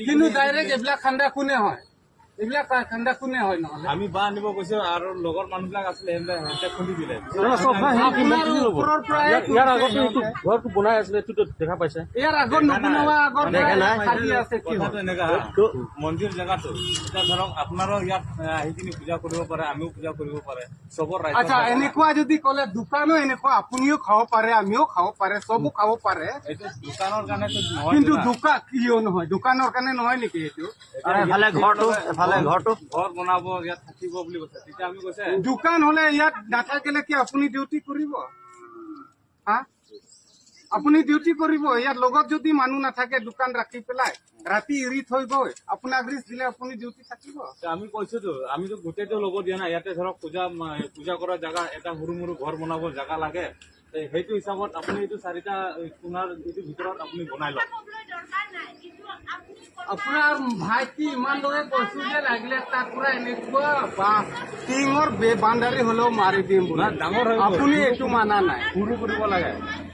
কিন্তু ডাইৰেক্ট এইবিলাক খান্দা কোনে হয়? এইবিলাক খান্দা কোনে হয় নহ'লে? আমি বাঁহ আনিব গৈছো আৰু লগৰ মানুহবিলাক আছিলে, সিহঁতে খুন্দি দিলে। ইয়াৰ আগত ঘৰটো বনাই আছিলে, এইটোতো দেখা পাইছে। ইয়াৰ আগত নবনোৱা আগৰ খালী আছে। কি কথাটো এনেকা, মন্দিৰ জেগাটো এতিয়া ধৰক আপোনাৰো ইয়াত আহি কিনি পূজা কৰিব পাৰে, আমিও পূজা কৰিব পাৰে, চবৰ ৰাইজৰ। আচ্ছা, এনেকুৱা যদি ক'লে দোকানো এনেকুৱা আপুনিও খাব পাৰে, আমিও খাব পাৰে, চবো খাব পাৰে। এইটো দোকানৰ কাৰণেতো নহয়। কিন্তু দোকান কিয় নহয়? দোকানৰ কাৰণে নহয় নেকি এইটো? এফালে ঘৰটো, এফালে ঘৰটো, ঘৰ বনাব, ইয়াত থাকিব বুলি কৈছে। তেতিয়া আমি কৈছে দোকান হলে ইয়াত নাথাকিলে কি আপুনি ডিউটি কৰিব? হা, আপুনি ডিউটি কৰিব? ইয়াত লগত যদি মানুহ নাথাকে, দোকান ৰাখি পেলাই ৰাতি এৰি থৈ গৈ আপোনাক ৰিস্ক দিলে আপুনি ডিউটি থাকিব? আমি কৈছোতো, আমিতো গোটেইটো ল'ব দিয়া নাই। ইয়াতে ধৰক পূজা পূজা কৰা জেগা এটা সৰু মৰু ঘৰ বনাব জেগা লাগে, সেইটো হিচাপত আপুনি এইটো চাৰিটা কোণাৰ এইটো ভিতৰত আপুনি বনাই লওক। আপোনাৰ ভাইটি ইমান দৰে কৈছো যে লাগিলে তাত পৰা এনেকুৱা বা টিঙৰ বাউণ্ডাৰী হলেও মাৰি দিম বোলে। ডাঙৰ হৈ আপুনি এইটো মানা নাই। সৰু কৰিব লাগে।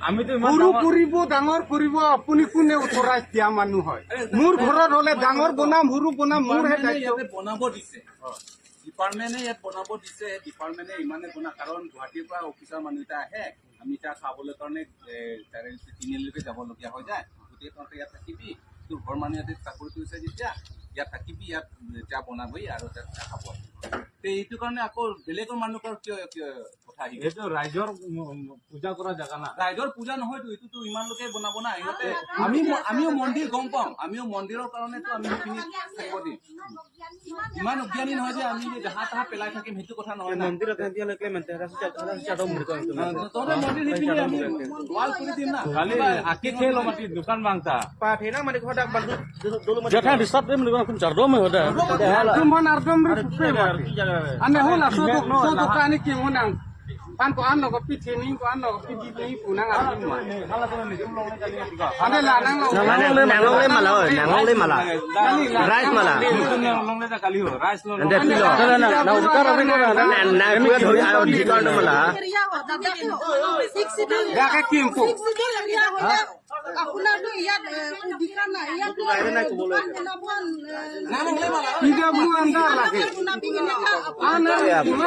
আমিতো সৰু কৰিব, ডাঙৰ কৰিব, আপুনি কোনে উঠৰাই দিয়া মানুহ হয়? মোৰ ঘৰত হলে ডাঙৰ বনাম, সৰু বনাম, মোৰহে দায়িত্ব। বনাব দিছে ডিপাৰ্টমেণ্টে, ইয়াত বনাব দিছে ডিপাৰ্টমেণ্টে, ইমানে বনা। কাৰণ গুৱাহাটীৰ পৰা অফিচাৰ মানুহ এটা আহে, আমি এতিয়া খাবলৈ কাৰণে তিনিআলিলৈকে যাবলগীয়া হৈ যায়। গতিকে তহঁতে ইয়াত থাকিবি, তোৰ ঘৰ মানুহ ইয়াতে চাকৰি কৰিছে যেতিয়া ইয়াত থাকিবি, ইয়াত এতিয়া বনাবি আৰু তাত খাব। এইটো কাৰণে আকৌ বেলেগৰ মানুহৰ কিয় কিয় কথা আহিব? এইটো ৰাইজৰ পূজা কৰা জেগা না। ৰাইজৰ পূজা নহয়তো, এইটোতো ইমান লোকে বনাব না ইহঁতে। আমিও মন্দিৰ গম পাওঁ, আমিও মন্দিৰৰ কাৰণেতো আমি সেইখিনি থাকিব দিম। ইমান অজ্ঞানী নহয় যে আমি জাহা তাহা পেলাই থাকিম, সেইটো কথা নহয়। তহঁতে মন্দিৰ সেইপিনে আমি ৱাল কৰি দিম না। খালি আকি খেল মাটি দোকান বাংতা আপোনাৰতো ইয়াত অধিকাৰ নাই, ইয়াত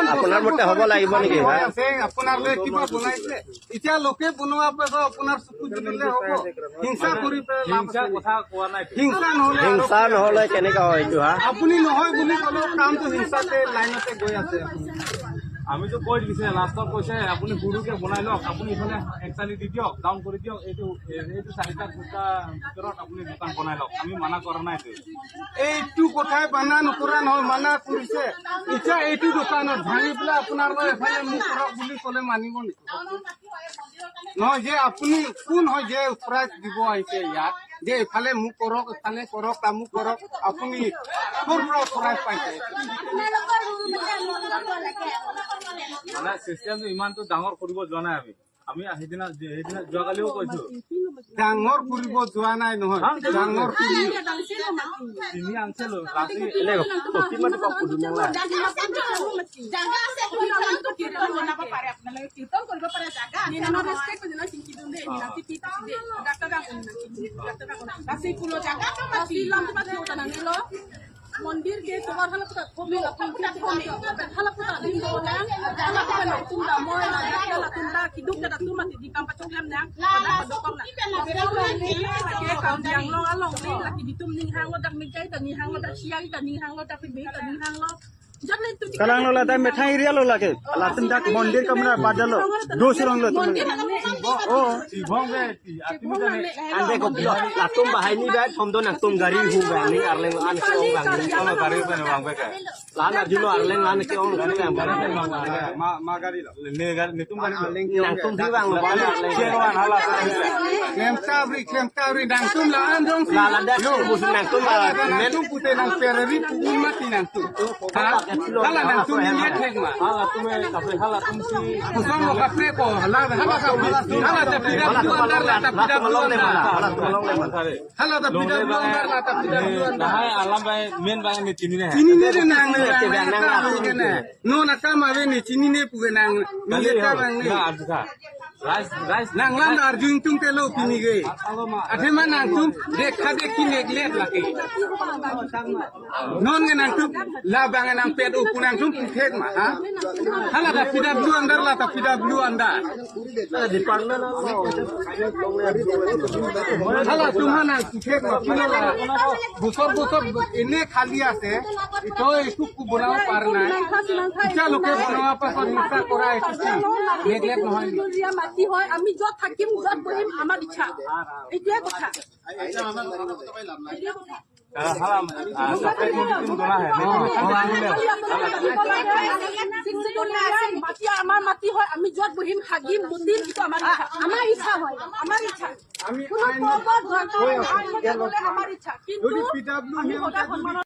আপোনাৰ মতে হ'ব লাগিব নেকি? আপোনাৰ কিবা বনাইছে এতিয়া লোকে বনোৱা পাছত আপোনাৰ চকু জ্বলিলে হ'ব? হিংসা কৰি কথা কোৱা নাই। হিংসা নহলে, হিংসা নহলে কেনেকা হয় এইটো? হা, আপুনি নহয় বুলি ক'লেও কামটো হিংসাতে লাইনতে গৈ আছে। আমিতো কৈ দিছে, লাষ্টত কৈছে আপুনি সৰুকে বনাই লওক, আপুনি ইফালে এক চালি দি দিয়ক, ডাউন কৰি দিয়ক, এইটো এইটো চাৰিটা দুটা ভিতৰত আপুনি দোকান বনাই লওক, আমি মানা কৰা নাই। এইটো কথাই মানা নকৰা নহয়, মানা কৰিছে। এতিয়া এইটো দোকানত ভাঙি পেলাই আপোনাৰ এফালে মোক কৰক বুলি ক'লে মানিব নেকি? নহয় যে আপুনি কোন হয় যে উৎসৰাজ দিব আহিছে ইয়াত যে এইফালে মোক কৰক, এইফালে কৰক, তামুক কৰক, আপুনি ক'ৰ পৰা উৎসৰাজ পাইছে? মানে চিষ্টেমটো ইমানটো ডাঙৰ কৰিব যোৱা নাই আমি। আমি সেইদিনা সেইদিনা যোৱাকালিও কৈছো, ডাঙৰ কৰিব যোৱা নাই নহয়, ডাঙৰ তিনি আনছিলো। মন্দিৰ কে তোমাৰ হালা কমে হালা পুতা দিন দোলা হালা পুতা না তুমদা মই না হালা তুমদা কি দুক da tu mati di kampa choklam na da dokong na ke kaum yang long along ni laki ditum ning hang lo dak mi jai da ni hang lo dak siai da ni hang lo dak mi da ni hang lo kalang lo la methai area lo lage latin dak mondir kamra badalo dos rong lo o ibong be ande ko latum bahai ni ba thomdo nak tum gari hu ba ni arleng an ke ong bang ni kono gari ba ni bang be ka lan arjuno arleng lan ke ong gari bang ma ma gari lo ne gari ni tum gari nang tum thi bang lo arleng chewan hala klem tabri nang tum la an dong la la da bu nang tum ba men tum pute nang pereri pu mati nang tum hala nang tum ni thek ma hala tum e kapre hala tum si kusam lo kapre ko hala hala ka hala ta pida tu andar la ta pida long le mala hala tum long le mala hala ta pida tu andar la ta pida tu andar nahay alam bai men bai ni chini ne chini ne re nang ne no na ka ma ve ni chini ne pu nang ni ka bang ne na arja Nanglam Arjun tung telo pini ge. Athe ma nang tum dekha dekhi neglect lake. Non ge nang tum la bang nang pet u punang tum thek ma ha. Hala da PW under la ta PW under. Department hala তোমাৰ nang thek ma pino la. বছৰ বছৰ এনে খালী আছে তই একো বনাব পাৰ নাই। এতিয়া লোকে বনোৱাৰ পাছত হিংসা কৰা এইটো কি নেগলেক্ট নহয় নেকি? মাটি হয়, আমি য'ত থাকিম য'ত বহিম আমাৰ ইচ্ছা, এইটোৱে কথা। মাটি আমাৰ মাটি হয়, আমি য'ত বহিম হাগিম মুতিম, এইটো আমাৰ ইচ্ছা, আমাৰ ইচ্ছা হয়, আমাৰ ইচ্ছা। আমি কোনো আমাৰ ইচ্ছা, কিন্তু যদি PW আমি সদায় সন্মানৰ